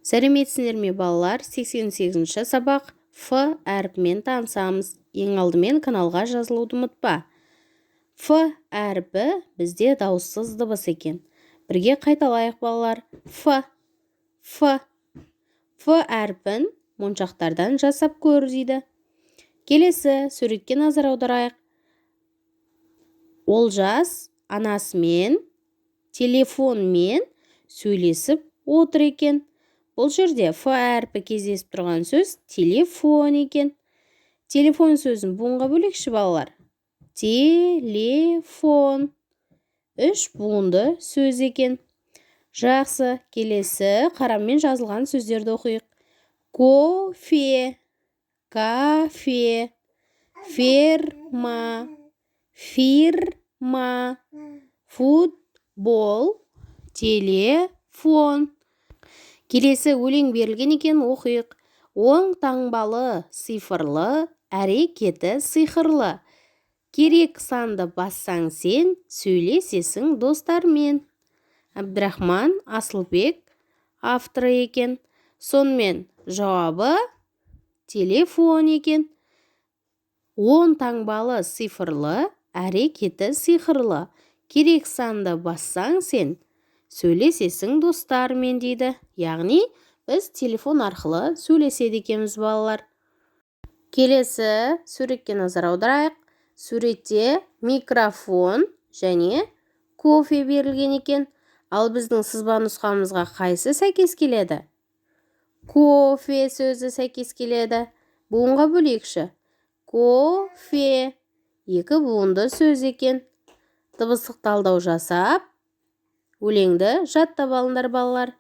Сәлеметсіңдер ме, балалар! 88-ші сабақ. Ф әрпімен танысамыз. Ең алдымен каналға жазылуды ұмытпа. Ф әрпі бізде дауыссыз дыбыс екен. Бірге қайталайық, балалар: ф, ф. Ф әрпін моншақтардан жасап көр дейді. Келесі суретке назар аударайық. Олжас анасымен телефонмен сөйлесіп отыр екен. Бұл жерде ф әрпі кездесіп тұрған сөз телефон екен. Телефон сөзін буынға бөлейікші, балалар. Телефон — үш буынды сөз екен. Жақсы, келесі қараммен жазылған сөздерді оқиық: кофе, кафе, ферма, фирма, футбол, телефон. Келесі өлең берілген екен, оқиық. Оң таңбалы, цифрлы, әрекеті сиқырлы. Керек санды бассаң, сен сөйлесесің достармен. Әбдірахман Асылбек авторы екен. Сонымен, жауабы телефон екен. Оң таңбалы, цифрлы, әрекеті сиқырлы, керек санды бассаң, сен сөйлесесің достармен дейді. Яғни біз телефон арқылы сөйлеседі екенбіз, балалар. Келесі суретке назар аударайық. Суретте микрофон және кофе берілген екен. Ал біздің сызба нұсқамызға қайсы сәйкес келеді? Кофе сөзі сәйкес келеді. Буынға бөлейікші. Кофе — екі буынды сөз екен. Дыбыстық талдау жасап, өлеңді жаттап алыңдар, балалар.